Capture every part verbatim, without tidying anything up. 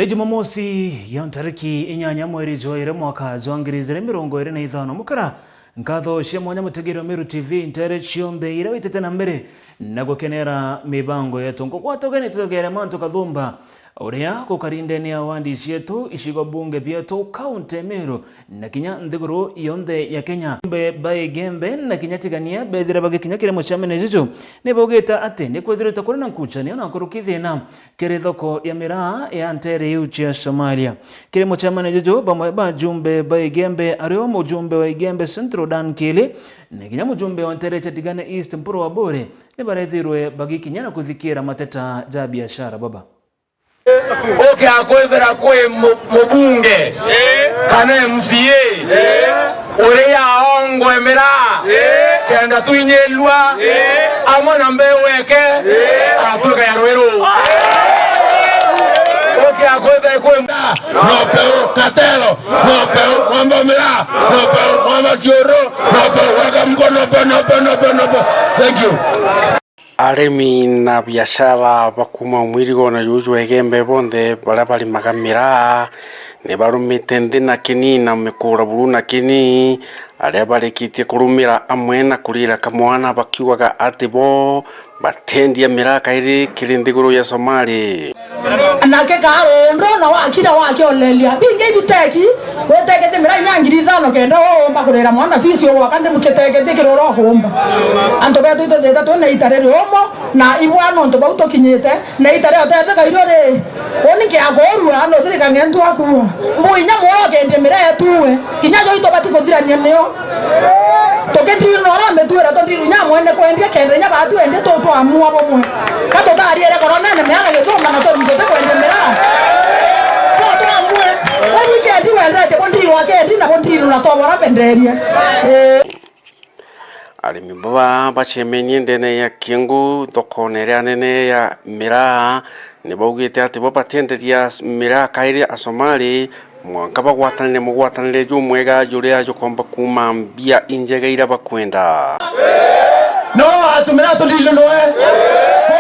Ni Jumamosi ya ntariki inyanya mweri jwa iri mwaka jwa ngiri ijiri mirongo iri na ithano. Mukara, nkatho cia mwanya mutegeri wa Meru T V ntere cionthe iria witite na mbere na gukenera mibango yetu. Nkugwata ugeni tutegere Mantu Kathumba, uria gukari ndene ya wandi cietu, icigo bunge bietu, kaunti ya Meru, na kinya nthiguru yonthe ya Kenya. Mbe ba Igembe na kinya Tigania bethire bagikinya kiri mucemanio juju, ni baugite ati ni kwithirite kuri na nkucanio na nkuruki thina kiri thoko ya miraa ya ntere iu cia Somalia. Kiri mucemanio juju, bamwe ba ajumbe ba Igembe, ario mujumbe wa Igembe Central Dan Kili, na kinya mujumbe wa ntere cia Tigania East Mpuru Waburi, ni barethirwe bagikinya na kuthikira mateta ja biashara baba. Ukiakwithira kwi mu-, mubunge kana M C A uria aongwe miraa kenda twinyilua amwe na mbeu eke, atwika ya rwiru. Ukiakwithira kwi no peu katelo, no peu mwamba miraa, no peu mwamba ciuru, no peu weka mkono, no peu, no peu, no peu, no peu. Thank you. Arimi na biashara ba kuuma mwirigone juju jwa Igembe bonthe baria barimaga miraa ni barumite nthi na kini na mikura buru na kini, aria barikitie kurumira amwe na kurira kamwana bakiugaga ati bo bateendia miraa kairi kiri nthiguru ya Somali. Nake karondo na wakira wakioleria. Bingi ibiteki, witeke ti miraa inya ngiri ithano kenda uumba kurira mwana fees ugwaka ndi mukiteke ti kirura ukuumba. Antu betu itwithite twina ita riri umo na ibwa nontu bau tukinyite, na ita rio tetheka irio ri. Uni nkiakurua, no thirika ngentu akua. Mbu inya mwoyo kendie miraa etuwe. Kinya jo itubati kuthirania nio. Tukindiru na uria amitwira tundiru inya mwene kwendia kenda inya batu endi tu twamua bumwe. Ka tutariere koronene miaka githumba na tuntu tuti kwendia miraa. Tu twamue. Wewe wikendi wendete bundiru akendi na bundiru na tobora benderie. Eh. Arimi baba bacemenie ndene ya Kiengu, thokone iria nene ya miraa, ni baugite ati bo batienderia miraa kairi Asomali, mwanka bagwatanire mugwatanire jumwega juria jukomba kuuma mbia injega iria bakwenda. No atumira tundilwe noe.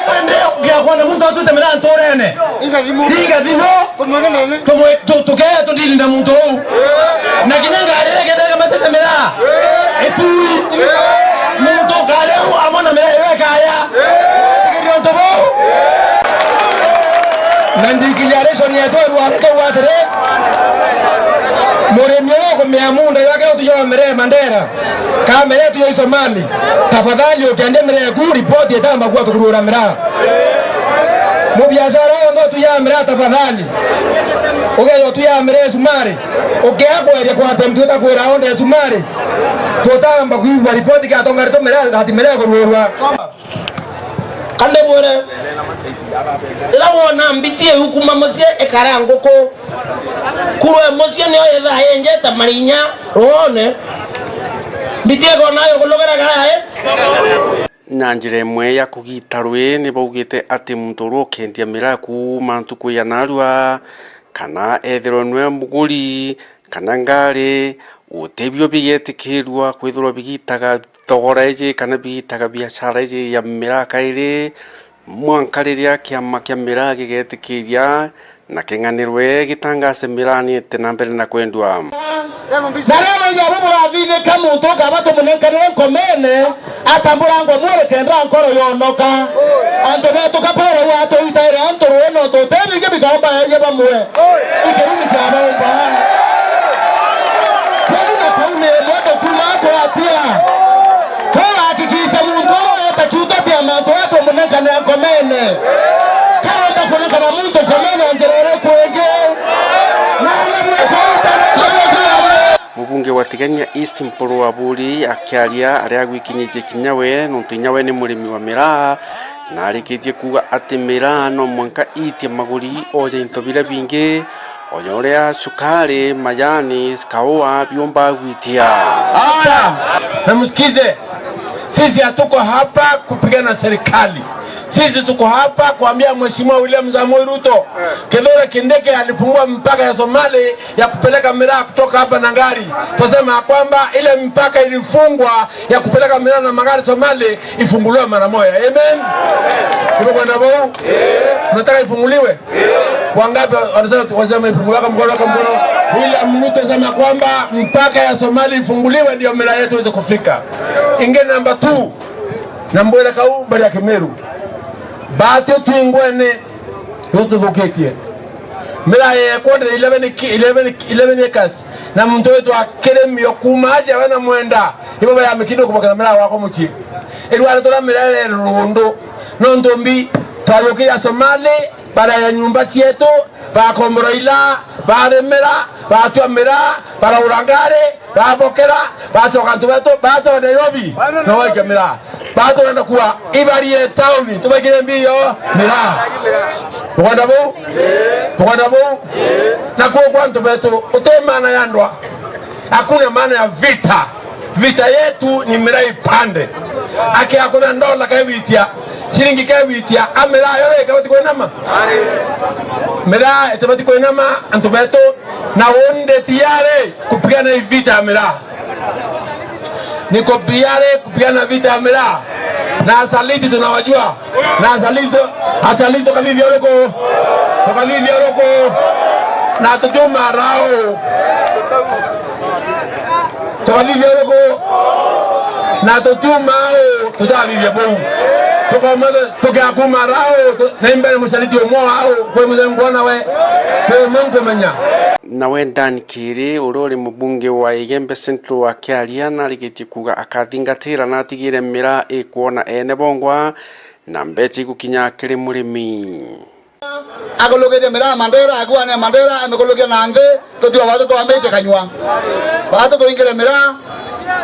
Kwende ukiakwona muntu atwite miraa nturene. Inga thimu. Inga thimu. Tumwe, tu-, tukee tundili na muntu uu. Na kinya ngari iria ikethira imatete miraa, itui. Muntu ngari uu amona miraa iyo ikaya. Itikiria untu buu. Na declaration yetu irware tuu atiri, murimi uu kumea munda yake utujaa miraa Mandera, ka miraa yetu ya Somali, tafadhali ukiendia miraa yaku, ripoti itamba kuwa tukurura miraa. Mubiashara wonthe utuyaa miraa, tafadhali. Ugeja utuyaa miraa ya Sumari, ukia kweria kwa attempt utakwira onde ya Sumari, tutamba kuigua ripoti kia tonga ritu miraa, ati miraa ikururwa. Kande bwire, riria wona mbiti iu kuma mucii ikara nguku, kurwe mucii niyo yithaa yenjete marinya ruone, mbiti ikona yo kunugira karai. Na njira imwe ya kugita rwi, ni baugite ati muntu uria ukendia miraa kuuma ntuku ya narua, kana ethirwe nwe muguri, kana ngari, gutibio bigetikirua kwithirwa bigitaga thogora iji kana bigitaga biashara iji ya miraa kairi, mwanka riria kiama kia miraa gigetikiria na king'anirwe gitangase miraa ni iti na mbere na kwendua. Na riria baiga buburathithika muntu ukaba tumunenkanire nkomene, atambura ngwa mwere kenda nkoro yonoka. Antu betu ka Paulo uu atwitaire antu ruu no tuti bingi bikaomba eeyia bamwe. Ikirumi kia baumba. Kuu na kuu ni imwe tukuma atwatia. Tuhakikishe muntu uu eta kiuto kia mantu aya tumunenkanira nkomene. Kaomba kunengana muntu nkomene njira iriku ingi? Na aria bweka uta Mubunge wa Tigania East Mpuru Waburi akiaria aria agwikinyitie kinya we, nontu inya we ni murimi wa miraa, na arikitie kuuga ati miraa no mwanka iitie maguri oja into biria bingi, oja uria cukari, majani, kaua biumba gwitia. Haya, na msikize. Sisi hatuko hapa kupigana na serikali. Sisi tuko hapa kuambia Mheshimiwa William Samoei Ruto, Kithure Kindiki alifungua mpaka ya Somali ya kupeleka miraa kutoka hapa na gari. Tunasema ya kwamba ile mpaka ilifungwa ya kupeleka miraa na magari Somali ifunguliwe mara moja. Amen. Ibo kwenda bou? Unataka ifunguliwe? Wangapi wanasema, wanasema ifunguliwe? Weka mkono, weka mkono. William Ruto sema kwamba mpaka ya Somali ifunguliwe ndio miraa yetu iweze kufika. Ingine namba two, na mbwira kau mbere ya Kimiru. Baatio twingwene, nituthukitie. Miraa yeekwa ndiri eleven ki-, eleven, eleven acres. Na muntu witwa Kirimio kuuma aja we na Mwenda, ibo baya mikindo kubokera miraa wakwa mucii. Irware turia miraa iri rundu. Nontu mbi, twariukiria Somali, baraya nyumba cietu, bakombora ila, barimira, batua miraa, baraura ngari, babokera, bacoka antu betu, bacoka Nairobi, na waikia miraa. Baturenda kuwa ibarie tauni, tubaikire mbio miraa. Buganda buu, buganda buu, na kuo kwa antu betu, uti maana ya ndwa. Hakuna maana ya vita. Vita yetu ni miraa ipande. Aki akutha ndola kewitia, ciringi kewitia, a miraa yo ikabati kwinama. Miraa itibati kwinama, antu betu, na undi tiari kupigana hii vita ya miraa. Niko tayari kupigana vita ya miraa. Na asaliti tunawajua. Na asaliti, asaliti tukathithia uruku. Tukathithia uruku. Na tutuma rao. Tukathithia uruku. Na tutuma au, tutathithia buu. Tukoma, tukiakuma rao, tu-, na imbere musaliti umwe wao, kwi muthembu nawe. Kwi umwe nkumenya. Nawe Dan Kiri, uria uri mubunge wa Igembe Central akiaria, narikitie kuuga akathingatira na atigire miraa ikwona ene bongwa na mbeca igukinya kiri murimi. Akulukitie miraa Mandera, akuane Mandera, amikulukia na nthi, tutua batu twamite kanyua. Batu tuingire miraa,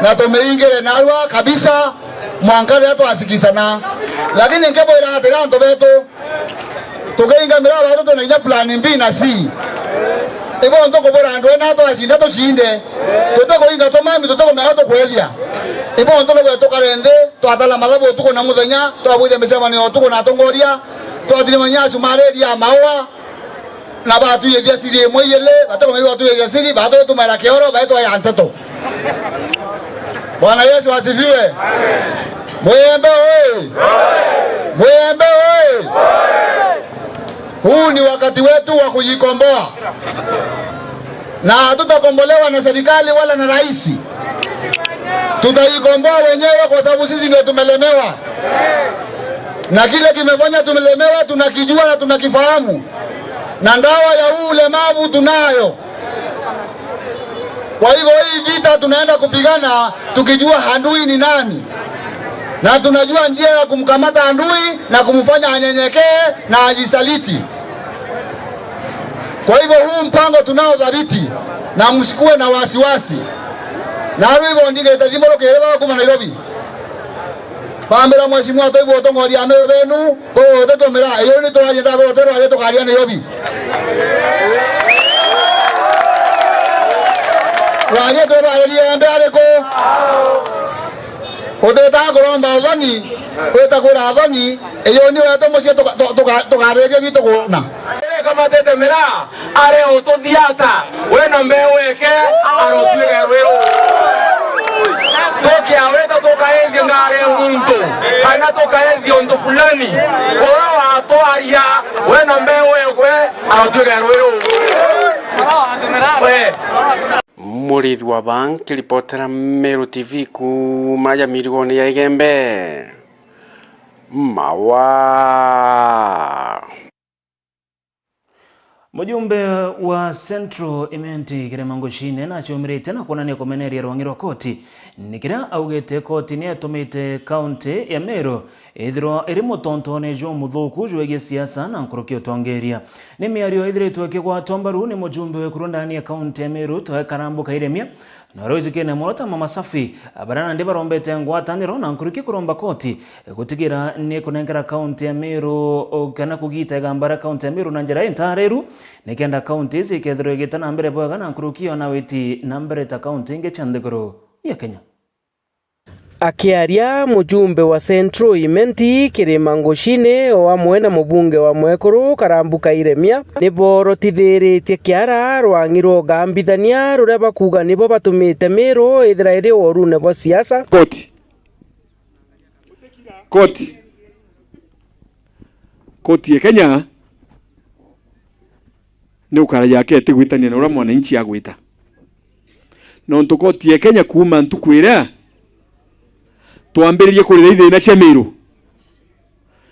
na tumiingire narua kabisa, mwanka riria twasikisana. Lakini nkibwira atiri antu betu, tukiinga miraa batu twina inya plan B na C. Ibo ntukubwira andu ena twacinda tucinde. Tutikuinga tumami, tutikumenya tukwethia. Ibo ntu nigwe tukare nthi, twatara mathabu utuku na muthenya, twabwithia micemanio utuku na atongoria, twathirimania acumariri ya maua, na batwiyithia ciri imwe ijiri, batikumenya batwiyithia ciri, batwitumaira kioro, baitwaya nteto. Bwana Yesu asifiwe. Muyembe oye! Muyembe oye! Huu ni wakati wetu wa kujikomboa. Na hatutakombolewa na serikali wala na rais. Tutajikomboa wenyewe kwa sababu sisi ndio tumelemewa. Na kile kimefanya tumelemewa tunakijua na tunakifahamu. Na ndawa ya huu ulemavu tunayo. Kwa hivyo hii vita tunaenda kupigana tukijua adui ni nani. Na tunajua njia ya kumkamata adui na kumfanya anyenyekee na ajisaliti. Kwa hivyo huu mpango tunao dhabiti na msikuwe na wasiwasi. Na aru ibo ndigite thimu rukiri baba kuma Nairobi. Bambira mheshimiwa Toibu utongoria ame benu, bo utetumira, iyo ni twaria ndabe uteru aria tukaria Nairobi. Waria twebaririe embe ariku? Utetaga kuromba uthoni, wita kwira athoni, iyo ni wetu mucii tuka-, tu-, tuka-, tukariria bitu kuona. Iri kamatete miraa, ari ututhia ata? We na mbeu eke, arotuiga rwiru. Tukiawita tukaethia ngari ya muntu, kana tukaethia untu fulani, uria watwaria, we na mbeu ekwe, arotuiga rwiru. We. Murithi wa Bank, ripotera Meru T V kuuma ya mirigoni ya Igembe. Mawa. Mujumbe wa Central Imenti Kirema Ngucine nacumirite na kwonania kumeneria rwang'i rwa koti, ni kiria augite koti ni yatumite kaunti ya Meru ithirwa iri mutontone jumuthuku jwegie siasa na nkuruki utongeria. Ni miario ithiritwe ikigwatwa mbaru ni mujumbe wa ekuru ndani ya kaunti ya Meru, Toe Karambu Kairemia, na uria wijikene mono ta Mama Safi, baria nandi barombete ngwataniro na nkuruki kuromba koti gutigira ni kunengera kaunti ya Meru, o, kana kugita igamba ria kaunti ya Meru na njira intariru, nikenda kaunti ici ikethirwa igita na mbere bwega na nkuruki ona witi na mbere ta kaunti ingi cia nthiguru ya Kenya. Akiaria, mujumbe wa Central Imenti Kirima Ngucini o amwe na mubunge wa mwekuru Karambu Kairemia ni boorotithiritie kiara Rwang'i rwa ugambithania ruria bakuuga nibo batumite Miru ithira iri worune bwa siasa. Koti. Koti. Koti ya Kenya ni ukara yake itigwitania na uria mwananchi agwita. Nontu koti ya Kenya kuuma ntuku iria twambiririe kurira ithina cia Miru,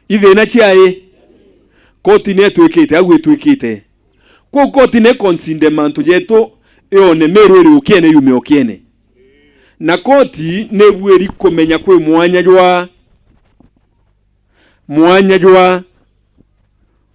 ithina ciai, koti ni itwikite au itwikite. Kwou koti ni consider mantu jetu, yone Miru iri ukiene yume ukiene. Na koti ni buiri kumenya kwi mwanya jwa, mwanya jwa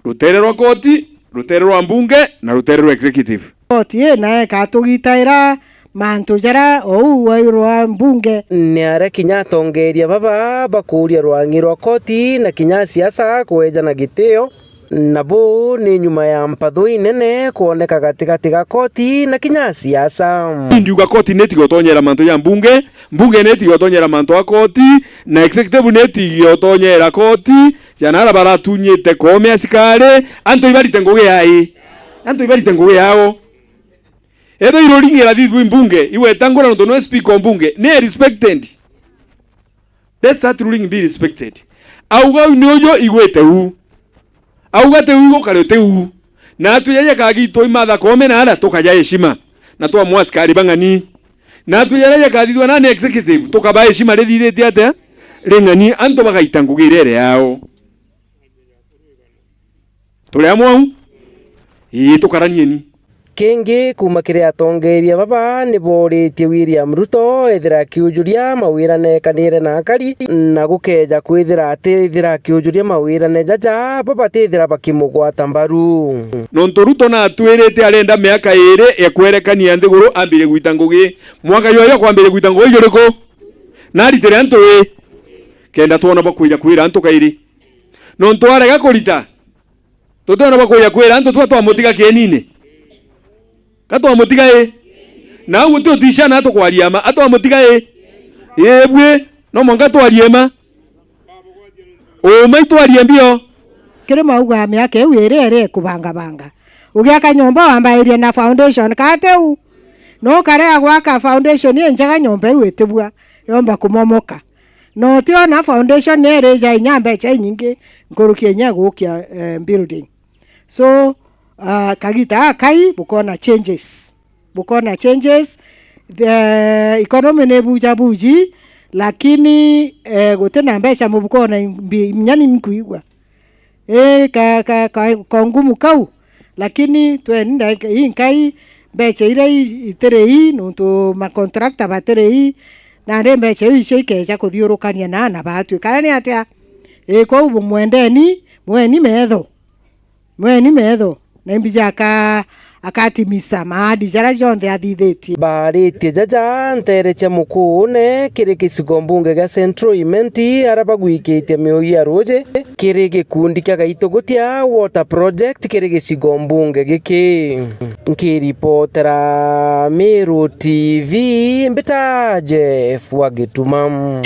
rutere rwa koti, rutere rwa mbunge na rutere rwa executive. Koti ii nayo ikatugitaira mantu jaria ou wairwa mbunge. Ni aria kinya atongeeria baba bakuuria Rwang'i rwa koti na kinya siasa kwejana gitio. Na buu ni nyuma ya mpathu inene kwoneka gatigati ga koti na kinya siasa. Ndiuga koti ni itige utonyera mantu ja mbunge, mbunge ni itige utonyera mantu a koti, na executive ni itige utonyera koti, ja na aria baratunyite Koome asikari, antu ibarite ngugi yai. Antu ibarite ngugi yao. Ethirwa iruringira thithwe mbunge, igweta ngura nontu nwe speaker o mbunge, ni respected. Let that ruling be respected. Auga u ni uju igwite u. Auga ti u igukare ti u. Na atwijaja kagitwa imatha Koome na aria tukaja heshima. Na twamwa asikari bang'ani. Na atwijaja kathithwa nani executive, tukaba heshima rithithitie atia? Ring'ani, antu bagaita ngugi iria iri yao. Turi amwe au? Ii, tukaranieni. Kingi, kuuma kiri atongeeria baba, ni booritie William Ruto ethira akiujuria mawira neekanire na akari, na gukeeja kwithira atithira akiujuria mawirane jaja, bo batithira bakimugwata mbaru. Nontu Ruto natwirite arenda miaka iiri ya kwerekania nthiguru ambirie gwita ngugi. Mwaka jwayo akwambiria gwita ngugi juriku? Naritire antu ii? Kenda twona bakwija kwira antu kairi. Nontu arega kurita, tutiona bakuja kwira antu twa twamutiga kienini. Ka twamutiga ii? Na au guti uticana tukwaria ma, atwamutiga ii? Ii bwi, no mwanka twarie ma. Uma itwarie mbio. Kiri mauga miaka iu iri iri kubangabanga. Ugiaka nyomba wambairie na foundation, ka ti u? No ukarega gwaka foundation injega, nyomba iu itibua, yomba kumomoka. Na utiona foundation ni irija inya mbeca inyingi nkuruki inya gukia, eh, building. So, ah, kagita gakai bukona changes. Bukona changes. The economy ni buja buji, lakini, eh, guti na mbeca mubukona imbi-, inya ni nkuigua. Ii, ka, ka, ka, ka ngumu kau, lakini tweni ndagika ii nkai, mbeca iria i-, itiri ii, nontu macontractor batiri ii, nandi mbeca iu icio ikeja kuthiurukania na ana batwi. Kana ni atia? Ii, kwou bumwendeni, mweni metho. Mweni metho. Na imbija aka-, akatimisa maadi jaria jonthe athithitie. Baaritie jaja nteere cia Mukuune kiri gicigo mbunge gia Central Imenti, aria bagwikitie miui ya ruuji kiri gikundi kia Gaitugutia Water Project kiri gicigo mbunge giki. Nkiripotera Meru T V, mbita Jeff wa Gituma.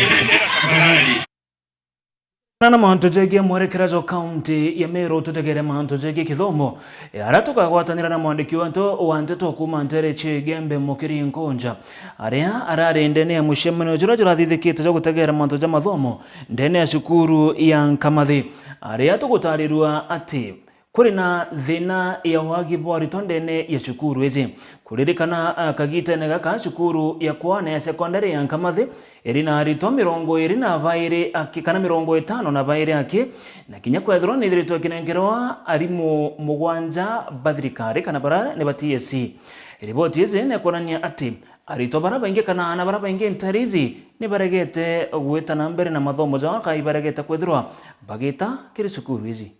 Na, na mantu jegie mwerekera jwa kaunti ya Meru, tutegere mantu jegie kithomo, e, aria tukagwatanira na mwandiki wetu wa nteto kuuma nteere cia Igembe, Mukiri Nkunja, aria arari ndene ya mucemanio juria jurathithikite jwa gutegera mantu ja mathomo ndene ya cukuru ya Nkamathi, aria tugutarirua ati kuri na thina ya wagi bwa aritwa ndene ya cukuru iji. Kuririkana, ah, kagitene gaka, cukuru ya kwana ya sekondari ya Nkamathi iri na aritwa mirongo iri na bairi aki, kana mirongo itano na bairi aki, na kinya kwethirwa nithiritwe ikinenkerwa arimu mugwanja ba thirikari, kana bara ni ba T S C. Riboti iji nekwonania ati aritwa bara baingi kana aana bara baingi nteere iji ni baregete gwita na mbere na mathomo jao, kai baregete kwithirwa bagita kiri cukuru iji.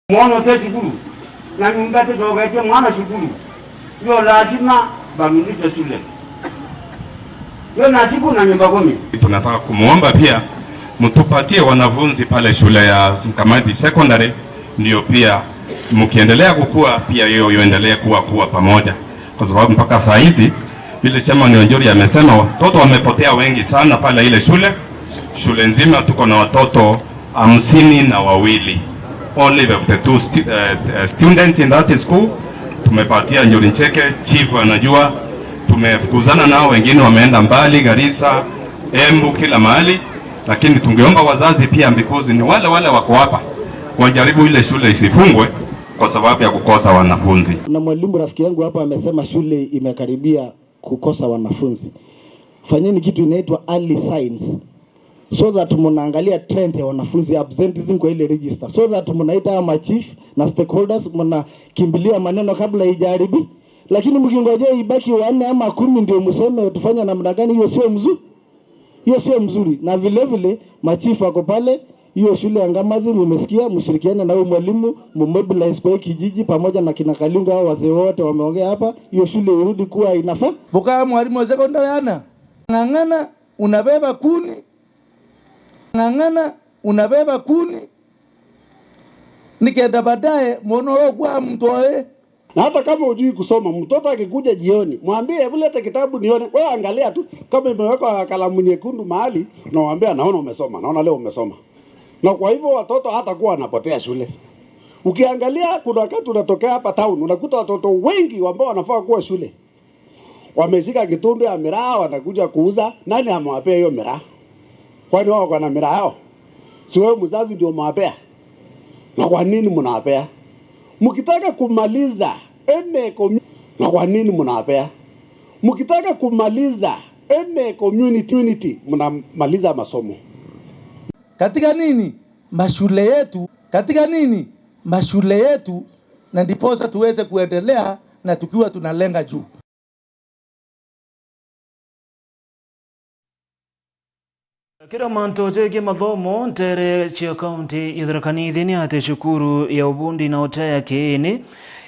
Mwana uti cukuru, na nyumba iticoketie mwana cukuru, yo lazima barudishwe shule. Yo na siku na nyumba kumi. Tunataka kumwomba pia mtupatie wanafunzi pale shule ya Nkamathi Secondary, Ndio pia mkiendelea kukua, pia hiyo iendelee kuwa, kuwa pamoja, kwa sababu mpaka saa hizi vile chairman Onjuri amesema, watoto wamepotea wengi sana pale ile shule. Shule nzima tuko na watoto hamsini na wawili, only fifty-two stu-, eh, eh, students in that school. Tumepatia Njuri Ncheke, chief anajua, tumefukuzana nao, wengine wameenda mbali, Garissa, Embu, kila mahali. Lakini tungeomba wazazi pia, because ni wale wale wako hapa, wajaribu ile shule isifungwe kwa sababu ya kukosa wanafunzi. Na mwalimu rafiki yangu hapa amesema shule imekaribia kukosa wanafunzi. Fanyeni kitu inaitwa early signs, so that mnaangalia trend ya wanafunzi, absenteeism kwa ile register, so that mnaita hawa machief na stakeholders, mnakimbilia maneno kabla ijaribika. Lakini mkingojea ibaki wanne ama kumi ndio mseme tufanye namna gani, hiyo sio mzuri. Hiyo sio mzuri. Na vile vile, machifu wako pale, hiyo shule ya Ngamathi mumesikia, mshirikiane na huyo mwalimu, mumobilize kwa hii kijiji pamoja na kina Kaliunga, hao wazee wote wameongea hapa, hiyo shule irudi kuwa inafaa. Bukaa mwalimu wa secondary ana, ng'ang'ana, unabeba kuni, ng'ang'ana, unabeba kuni, nikenda baadaye mwono kwa mtu oe. Na hata kama hujui kusoma, mtoto akikuja jioni, mwambie, "Hebu leta kitabu nione." Wewe angalia tu, kama imewekwa kalamu nyekundu mahali, na mwambie, "Naona umesoma, naona leo umesoma." Na kwa hivyo watoto hatakuwa wanapotea shule. Ukiangalia, kuna wakati unatokea hapa town, unakuta watoto wengi ambao wanafaa kuwa shule wameshika kitundu ya miraa, wanakuja kuuza. Nani amewapea hiyo miraa? Kwani wao wako na miraa yao? Si wewe mzazi ndio umewapea? Na kwa nini mnawapea? Mkitaka kumaliza any commu-, na kwa nini mnawapea? Mkitaka kumaliza any community, community, mnamaliza masomo. Katika nini? Mashule yetu. Katika nini? Mashule yetu, na ndiposa tuweze kuendelea na tukiwa tunalenga juu. Kira mantu jegie mathomo ntere cia kaunti ya Tharaka Nithi ni ati cukuru ya ubundi na utea ya Kiini,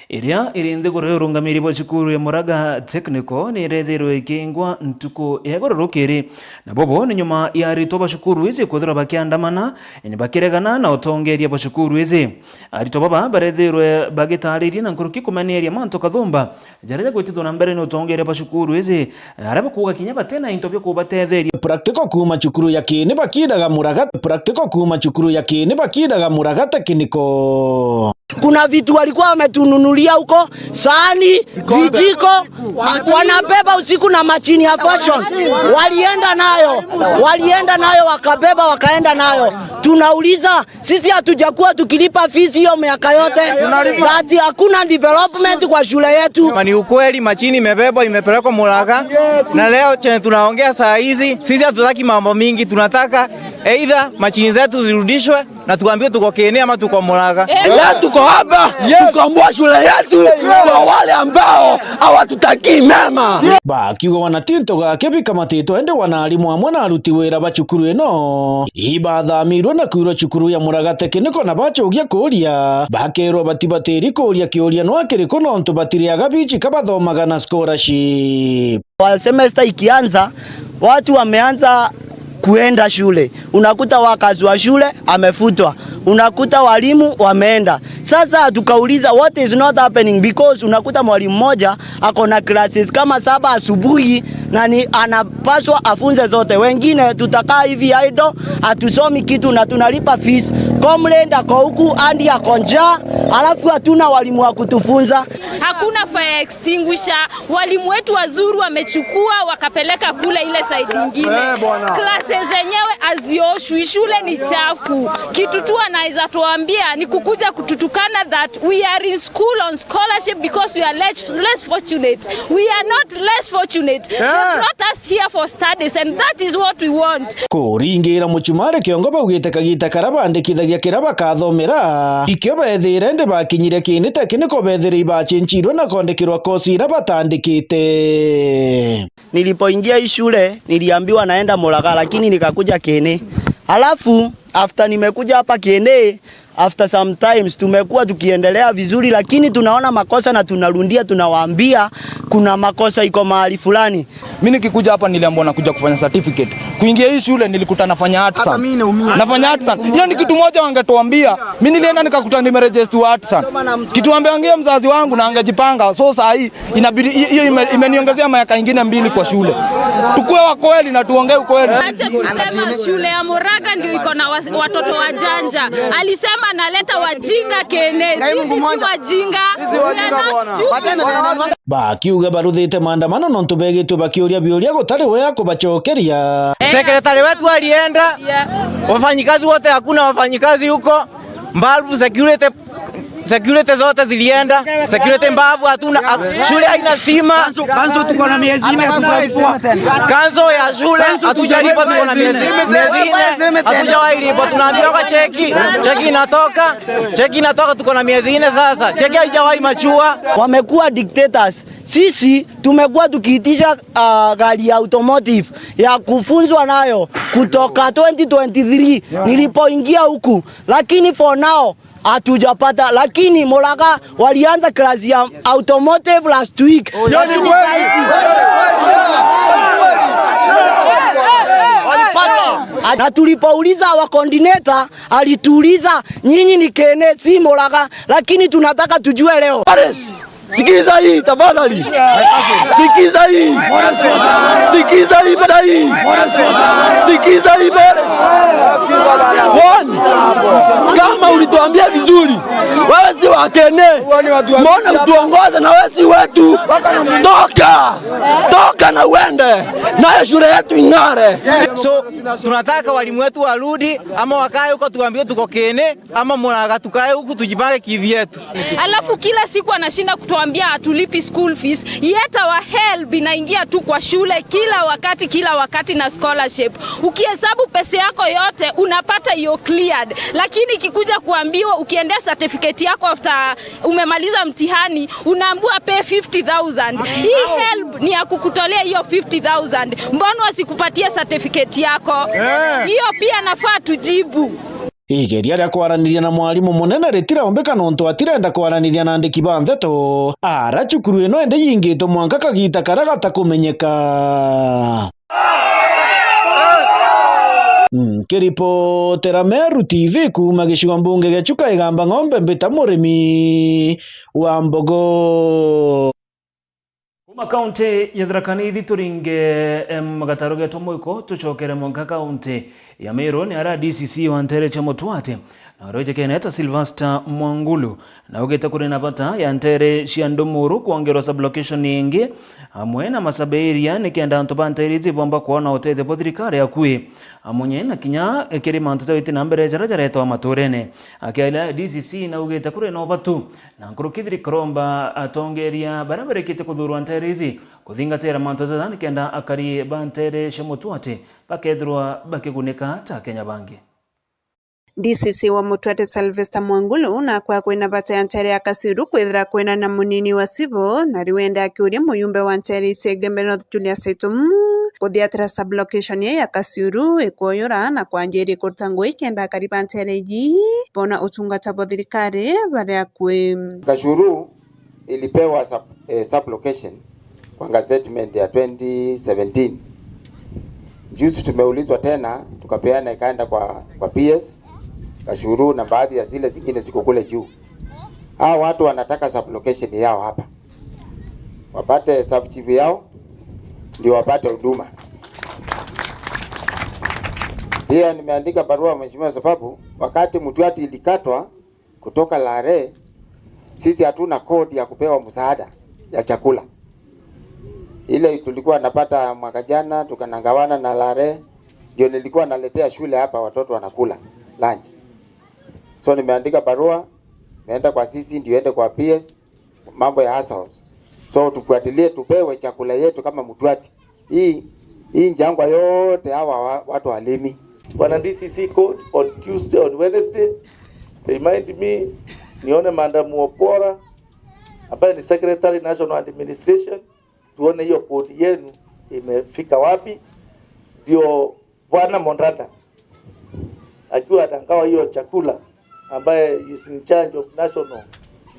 iria iri nthiguru ya urungamiri bwa cukuru ya Muraga Technical, ni irethirwe ikingwa ntuku ya iguru rukiri. Na bobo ni nyuma ya aritwa ba cukuru iji kwithirwa bakiandamana, ni bakiregana na utongeria bwa cukuru iji. Aritwa baba barethirwe bagitariria na nkuruki kumeneria mantu kathumba jaria jagwitithwa na mbere ni utongeria bwa cukuru iji, aria bakuuga kinya batena into bia kubatetheria. Practical kuuma cukuru ya Kiini bakidaga Muraga, practical kuuma cukuru ya Kiini bakidaga Muraga Technical. Kuna vitu walikuwa wametununulia huko, sahani, vijiko, wanabeba usiku na machine ya fashion. Walienda nayo, walienda nayo, wakabeba, wakaenda nayo. Tunauliza, sisi hatujakuwa tukilipa fees hiyo miaka yote. Tunalipa. But hakuna development kwa shule yetu. Ni ukweli, machine imebebwa, imepelekwa Muraga. Na leo chenye tunaongea saa hizi, sisi hatutaki mambo mingi, tunataka either machine zetu zirudishwe na tuambiwe tuko Kiini ama tuko Muraga. Leo tuko hapa, tukomboa shule yetu kwa wale ambao hawatutakii mema. Bakiuga wana ti ntoga kebikamatitwe, indi wana arimu amwe na aruti wira ba cukuru ino ibathamirwe na kwirwa cukuru ya Muraga Technical, na bacogia kuuria, bakerwa batibatiri kuuria kiuria nwa kiriku, nontu batiriaga bici ka bathomaga na scholarship. Wa semester ikianza, watu wameanza kuenda shule. Unakuta workers wa shule amefutwa. Unakuta walimu wameenda. Sasa tukauliza, what is not happening? Because unakuta mwalimu mmoja ako na classes kama saba asubuhi na ni anapaswa afunze zote. Wengine tutakaa hivi idle, hatusomi kitu na tunalipa fees. Comrade ako huku, Andy ako njaa, alafu hatuna walimu wa kutufunza. Hakuna fire extinguisher. Walimu wetu wazuri wamechukua wakapeleka kule ile side ingine. Eh, bwana. Classes zenyewe hazioshwi, shule ni chafu. Kitu tu anaweza tuambia ni kukuja kututukana that we are in school on scholarship because we are less, less fortunate. We are not less fortunate. They brought us here for studies and that is what we want. Kuringira mucumari kiongo baugite kagita karia bandikithagia kiria bakathomera, ikio bethire ndi bakinyire Kiini Technical bethire ibacenjirwe na kwandikirwa kosi iria batandikite. Nilipoingia hii shule, niliambiwa naenda Muraga, lakini nikakuja Kiini. Alafu, after nimekuja hapa Kiini, after some times tumekuwa tukiendelea vizuri, lakini tunaona makosa na tunarundia, tunawaambia kuna makosa iko mahali fulani. Mi nikikuja hapa niliambiwa nakuja kufanya certificate. Kuingia hii shule nilikuta nafanya artisan. Hata mimi naumia. Nafanya artisan. Hiyo ni kitu moja wangetuambia. Mi nilienda nikakuta nimeregister artisan. Kitu ambeangia mzazi wangu na angejipanga. So saa hii inabidi hi-, hiyo ime-, imeniongezea miaka ingine mbili kwa shule. Tukue wa kweli na tuongee ukweli. Acha kusema shule ya Muraga ndio iko na was-, watoto wajanja. Alisema analeta wajinga Kene. Sisi si wajinga. We are not stupid. Bakiuga baruthite maandamano nontu begitwe bakiuria biuria gutari we akubacokeria. Secretary wetu alienda, yeah. Wafanyikazi wote, hakuna wafanyikazi huko. Mbabu security, security zote zilienda. Security mbabu hatuna, ha-, shule haina stima. Kanzo, kanzo tuko na miezi nne hatujalipwa. Kanzo ya shule hatujalipwa, tuko na miezi, miezi nne hatujawahi lipwa. Tunaambiwa kwa cheki, cheki inatoka, cheki inatoka, tuko na miezi nne sasa. Cheki haijawahi machua. Wamekuwa dictators. Sisi tumekuwa tukiitisha, ah, gari ya automotive ya kufunzwa nayo kutoka twenty twenty-three nilipoingia huku, lakini for now hatujapata. Lakini Muraga walianza class ya automotive last week. Hiyo ni kweli. Na tulipouliza our coordinator, alituuliza, "Nyinyi ni Kene, si Muraga, lakini tunataka tujue leo." Sikiza hii tafadhali. Sikiza hii. Sikiza hii, sikiza hii. Sikiza hii, Boris. One, kama ulituambia vizuri, wewe si wa Kene, mbona utuongoze na wewe si wetu? Toka! Toka na uende. Nayo shule yetu ing'are. So, tunataka walimu wetu warudi, ama wakae huko tuambie tuko Kene, ama Muraga tukae huku tujipange kivyetu. Alafu kila siku anashinda kutuambia hatulipi school fees, yet our help inaingia tu kwa shule kila wakati, kila wakati na scholarship. Ukihesabu pesa yako yote, unapata hiyo cleared. Lakini ikikuja kuambiwa ukiendea certificate yako after umemaliza mtihani, unaambiwa pay fifty thousand. Hii help ni ya kukutolea hiyo fifty thousand. Mbona wasikupatie certificate yako? Hiyo pia nafaa tujibu. Igeria ria kwaraniria na mwarimu munene ritiraombika nontu atirenda kwaraniria na andiki ba nteto. Ara cukuru ino indi yingitwe mwanka kagita karia gatakumenyeka. Nkiripotera Meru T V kuuma gicigo mbunge gia Chuka Igamba Ng'ombe, mbita murimi wa mbogo. Kuma kaunti ya Tharaka Nithi turinge, em, gataro getu mwiko, tucokere mwanka kaunti ya Meru, ni ara D C C wa ntere cia Mutwati na uroijekene ta Sylvester Mwangulu na augite kuri na bata ya ntere cia Ndumuru kwongerwa sub-location ingi amwe na Masabe area, nikenda antu ba ntere iji bomba kwona utethio bwa thirikari akui, amunye na kinya kiri mantu jawiti na mbere jara jaretwa maturene. Akiaria D C C na augite kuri na ubatu na nkuruki thirikari iromba atongeria baria barikite kuthurwa ntere iji kuthingatira mantu jaja nikenda akari ba ntere cia Mutwati bakethirwa bakigunika ta Akenya bangi. D C C wa Mutwati Sylvester Mwangulu nakwa kwina bata ya ntere ya Kasiuru kwithira kwina na munini wa civil, na riu ende akiuria muyumbe wa ntere icegeme North Julius Itum kuthiatira sub-location ii ya Kasiuru ikoyura na kwanjiria kuruta ngui kenda akari ba ntere iji bona utungata bwa thirikari baria akui. Kasiuru ilipewa sub-, eh, sub-location kwa gazettement ya twenty seventeen. Juzi tumeulizwa tena, tukapeana ikaenda kwa, kwa P S, Kashuru na baadhi ya zile zingine ziko kule juu. Hawa watu wanataka sub-location yao hapa. Wapate sub-chief yao, ndio wapate huduma. Pia nimeandika barua, Mheshimiwa, sababu wakati Mutwati ilikatwa, kutoka Lare, sisi hatuna code ya kupewa msaada ya chakula. Ile tulikuwa napata mwaka jana, tukanagawana na Lare, ndio nilikuwa naletea shule hapa, watoto wanakula lunch. So nimeandika barua, imeenda kwa C C, ndio iende kwa P S, mambo ya ASAOS. So tufuatilie, tupewe chakula yetu kama Mutwati. Hii, hii njangwa yote hawa wa-, watu walimi. Wana D C C code on Tuesday, on Wednesday. Remind me, nione Madam Opora, ambaye ni Secretary National Administration, tuone hiyo code yenu imefika wapi. Ndio Bwana Mondanda akiwa anagawa hiyo chakula, ambaye is in charge of National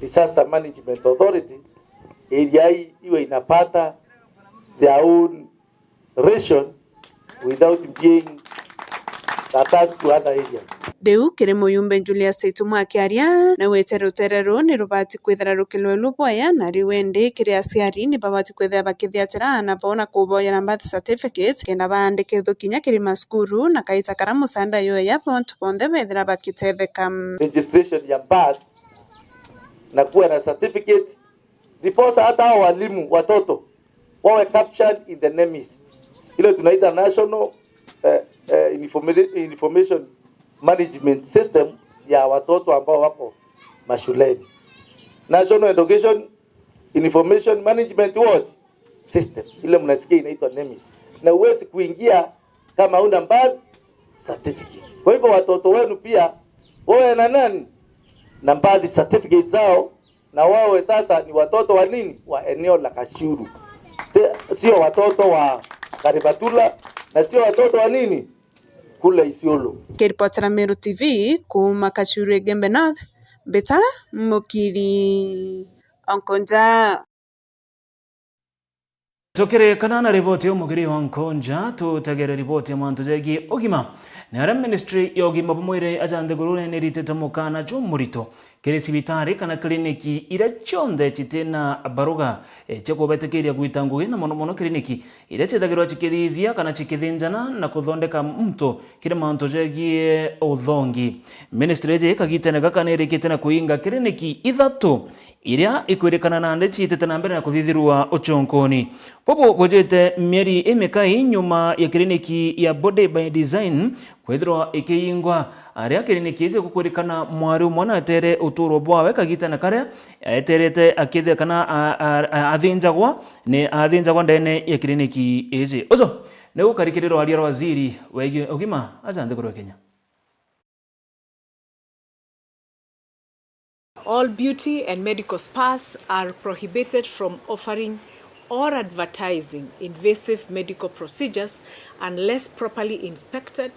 Disaster Management Authority, area hii iwe inapata their own ration without being attached to other areas. Riu kiri muyumbe Julius Taitu Mwakiaria, naugite rutere ruu ni rubati kwithira rukilwelwa bwaya, na riu indi kiri aciari ni babati kwithira bakithiatira aana bao na kuboyera birth certificate, kenda baandikithua kinya kiri macukuru, na kaita kara musaanda yoya, bantu bonthe bethira bakitetheka. Registration ya birth na kuwa na certificate, ndiposa hata hao walimu, watoto, wawe captured in the NEMIS, ile tunaita National, eh, eh, Informa-, Information Management System ya watoto ambao wako mashuleni. National Education Information Management what? System. Ile mnasikia inaitwa NEMIS. Na huwezi kuingia kama huna birth certificate. Kwa hivyo watoto wenu pia wawe na nani? Na birth certificate zao, na wawe sasa ni watoto wa nini? Wa eneo la Kashuru. Te-, sio watoto wa Karibatula, na sio watoto wa nini? Kule Isiolo. Kiripotera Meru T V kuuma Kashuru Igembe North, Mbita Mukiri Onkonja. Tukirikana na riboti ya Mukiri Onkonja, tutegere riboti ya mantu jegie ugima. Ni aria ministry ya ugima bwa mwiri aja nthigurune ni iritite mukana jumurito kiri cibitari kana kiriniki iria cionthe citina baruga, e, cia kubetikiria gwita ngugi, na mono mono kiriniki iria ciithagirwa cikithithia kana cikithinjana na kuthondeka muntu kiri mantu jegie uthongi. Ministry iji kagitene gaka ni irikite na kuinga kiriniki ithatu iria ikwirikana nandi ciitite na mbere na kuthithirua ucunkuni. Bubu bujite mieri imikai nyuma ya kiriniki ya Body by Design kwithirwa ikiingwa, aria kiriniki iji gukwirikana mwari umwe na etere uturo bwawe kagitene karia eterete akithia kana a-, a-, a-, athinjagwa, ni athinjagwa ndene ya kiriniki iji. Uju niu karikiriro aria waziri wegie ugima aja nthiguru ya Kenya. All beauty and medical spas are prohibited from offering or advertising invasive medical procedures unless properly inspected,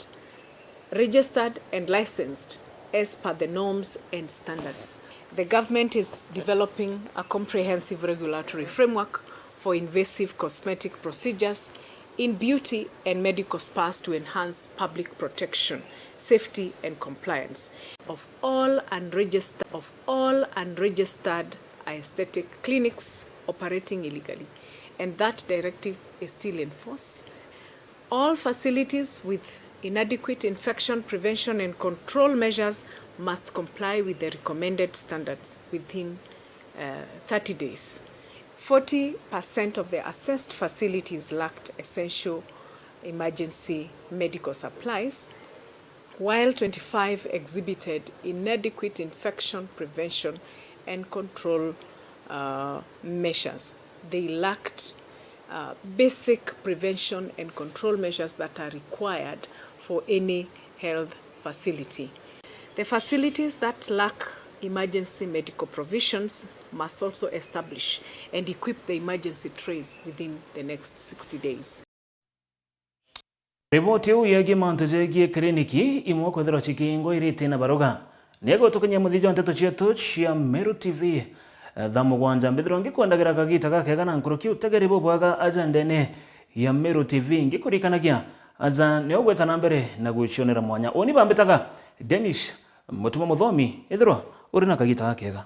registered and licensed as per the norms and standards. The government is developing a comprehensive regulatory framework for invasive cosmetic procedures in beauty and medical spas to enhance public protection, safety and compliance of all unregistered, of all unregistered aesthetic clinics operating illegally, and that directive is still in force. All facilities with inadequate infection prevention and control measures must comply with the recommended standards within, uh, thirty days. Forty percent of the assessed facilities lacked essential emergency medical supplies, while twenty-five exhibited inadequate infection prevention and control, uh, measures. They lacked, uh, basic prevention and control measures that are required for any health facility. The facilities that lack emergency medical provisions must also establish and equip the emergency trays within the next sixty days. Riboti iu yegie mantu jegie kiriniki imwe kwithirwa cikiingwa iri itina baruga ni igutukinyia muthia jwa nteto cietu cia Meru T V. Thaa mugwanja mbithirwa ngikwendagira kagita gakega na nkuruki utegeri bubwega aja ndene ya Meru T V, ngikurikanagia aja ni ugwita na mbere na gwicionera mwanya. Uni bambitaga Dennis Mutuma Muthomi, ithirwa uri na kagita gakega.